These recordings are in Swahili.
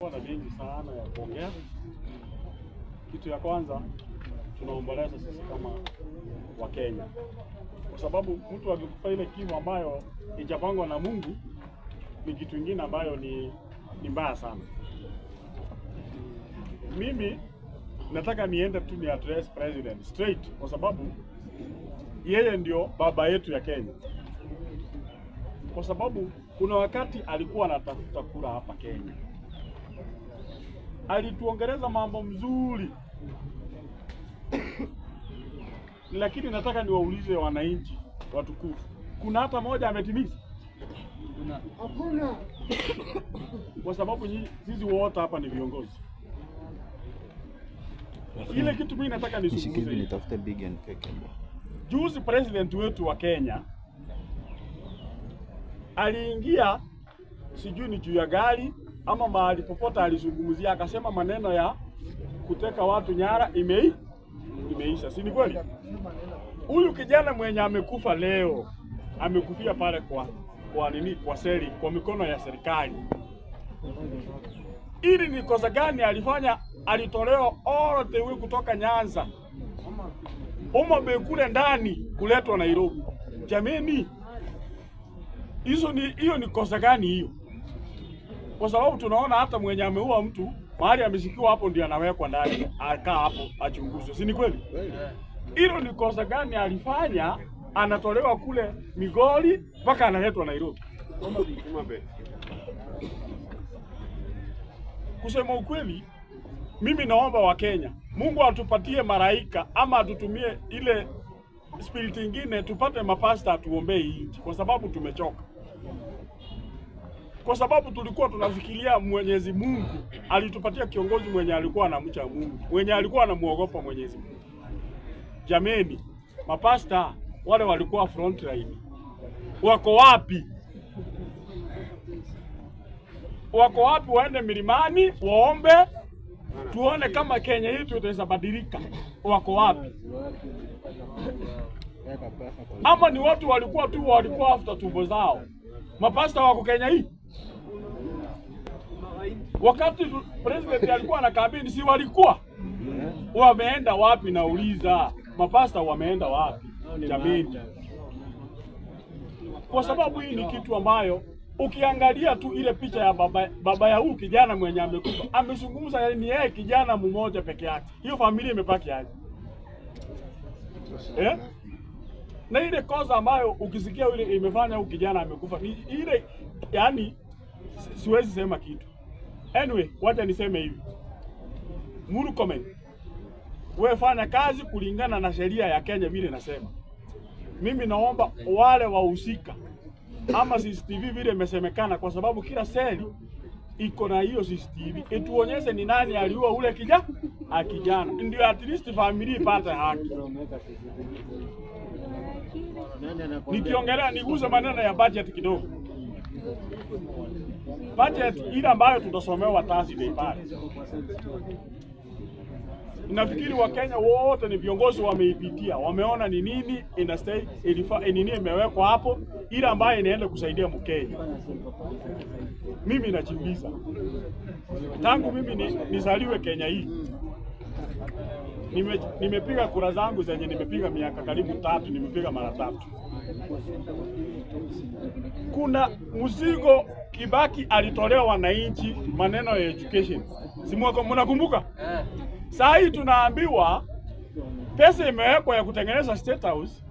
Na mengi sana ya kuongea. Kitu ya kwanza tunaomboleza sisi kama Wakenya, kwa sababu mtu akikufa ile kifo ambayo ijapangwa na Mungu ni kitu kingine ambayo ni mbaya sana. Mimi nataka niende tu ni address president straight, kwa sababu yeye ndio baba yetu ya Kenya, kwa sababu kuna wakati alikuwa anatafuta kura hapa Kenya, alituongereza mambo mzuri lakini nataka niwaulize wananchi watukufu, kuna hata moja ametimiza? Hakuna. Kwa sababu sisi wote hapa ni viongozi. Ile kitu mimi nataka nizungumze, nitafute big and cake. Juzi president wetu wa Kenya aliingia, sijui ni juu ya gari ama mahali popote, alizungumzia akasema maneno ya kuteka watu nyara imeisha, si ni kweli? Huyu kijana mwenye amekufa leo amekufia pale kwa nini? Kwa seli, kwa mikono ya serikali. Ili ni kosa gani alifanya? Alitolewa all the way kutoka Nyanza Homa Bay kule ndani kuletwa Nairobi. Jameni, hiyo ni kosa gani hiyo? Kwa sababu tunaona hata mwenye ameua mtu mahali ameshikiwa hapo ndio anawekwa ndani, akaa hapo achunguzwe, si ni kweli? Hilo ni kosa gani alifanya? Anatolewa kule Migori mpaka analetwa Nairobi. Kusema ukweli, mimi naomba wa Kenya, Mungu atupatie maraika ama atutumie ile spirit ingine, tupate mapasta atuombee nchi, kwa sababu tumechoka. Kwa sababu tulikuwa tunafikiria Mwenyezi Mungu alitupatia kiongozi mwenye alikuwa anamcha Mungu, mwenye alikuwa anamuogopa Mwenyezi Mungu. Jameni, mapasta wale walikuwa front line wako wapi? Wako wapi? Waende milimani waombe, tuone kama Kenya hii tutaweza badilika. Wako wapi? Ama ni watu walikuwa tu walikuwa after tumbo zao? Mapasta wako Kenya hii? Wakati president alikuwa na kampeni, si walikuwa wameenda wapi? Nauliza, mapasta wameenda wapi jameni? Kwa sababu hii ni kitu ambayo ukiangalia tu ile picha ya baba ya huyu kijana mwenye amekufa, amezungumza ni yeye kijana mmoja peke yake, hiyo familia imebaki aje? Eh? Na ile kosa ambayo ukisikia ile imefanya huyu kijana amekufa ni ile, yani siwezi sema kitu. Anyway, wacha niseme hivi. Murkomen, wewe fanya kazi kulingana na sheria ya Kenya vile nasema. Mimi naomba wale wahusika ama CCTV vile imesemekana, kwa sababu kila seli iko na hiyo CCTV, ituonyeshe ni nani aliua ule kijana, ndio at least familia ipate haki. Nikiongelea niguze maneno ya budget kidogo. Budget ile ambayo tutasomewa Thursday pale, nafikiri Wakenya wote ni viongozi wameipitia, wameona ni nini inastahili, nini imewekwa hapo, ile ambayo inaenda kusaidia Mkenya. Mimi najiuliza, tangu mimi nizaliwe Kenya hii, nimepiga kura zangu zenye nimepiga miaka karibu 3, nimepiga mara 3. Kuna mzigo Kibaki alitolewa wananchi maneno ya education, si mnakumbuka? Saa hii tunaambiwa pesa imewekwa ya kutengeneza State House,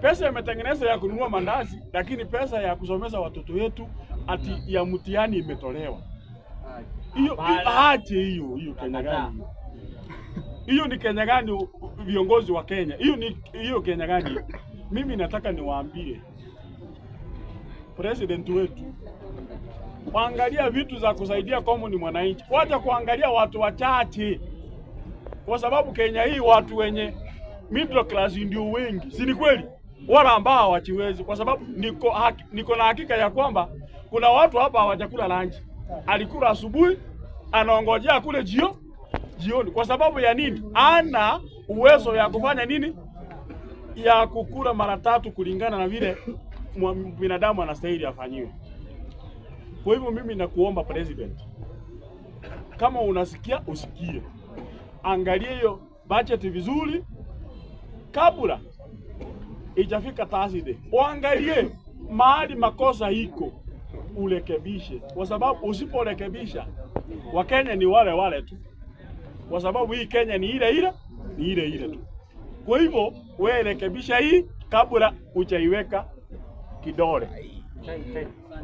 pesa imetengenezwa ya kununua mandazi, lakini pesa ya kusomeza watoto wetu ati ya mtihani imetolewa. Hiyo aje hiyo Kenya gani? Hiyo ni Kenya gani viongozi wa Kenya? Hiyo ni hiyo Kenya gani? Mimi nataka niwaambie president wetu, kuangalia vitu za kusaidia common mwananchi, wacha kuangalia watu wachache. Kwa sababu Kenya hii watu wenye middle class ndio wengi, si ni kweli? Wala ambao hawajiwezi, kwa sababu niko na hakika ya kwamba kuna watu hapa hawajakula lunch. Alikula asubuhi, anaongojea kule jioni. Kwa sababu ya nini? Ana uwezo ya kufanya nini? Ya kukula mara 3 kulingana na vile binadamu anastahili afanyiwe. Kwa hivyo mimi nakuomba president, Kama unasikia usikie, angalia hiyo budget vizuri kabla ijafika Thursday, uangalie mahali makosa iko urekebishe, kwa sababu usiporekebisha Wakenya ni wale wale tu, kwa sababu hii Kenya ni ile ile, ni ile ile tu. Kwa hivyo wewe rekebisha hii kabla hujaiweka kidole.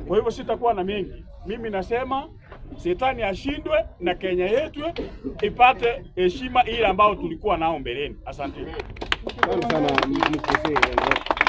Kwa hivyo sitakuwa na mengi, mimi nasema shetani ashindwe na Kenya yetu ipate heshima ile ambayo tulikuwa nao mbeleni. Asante. Asante sana mkuu.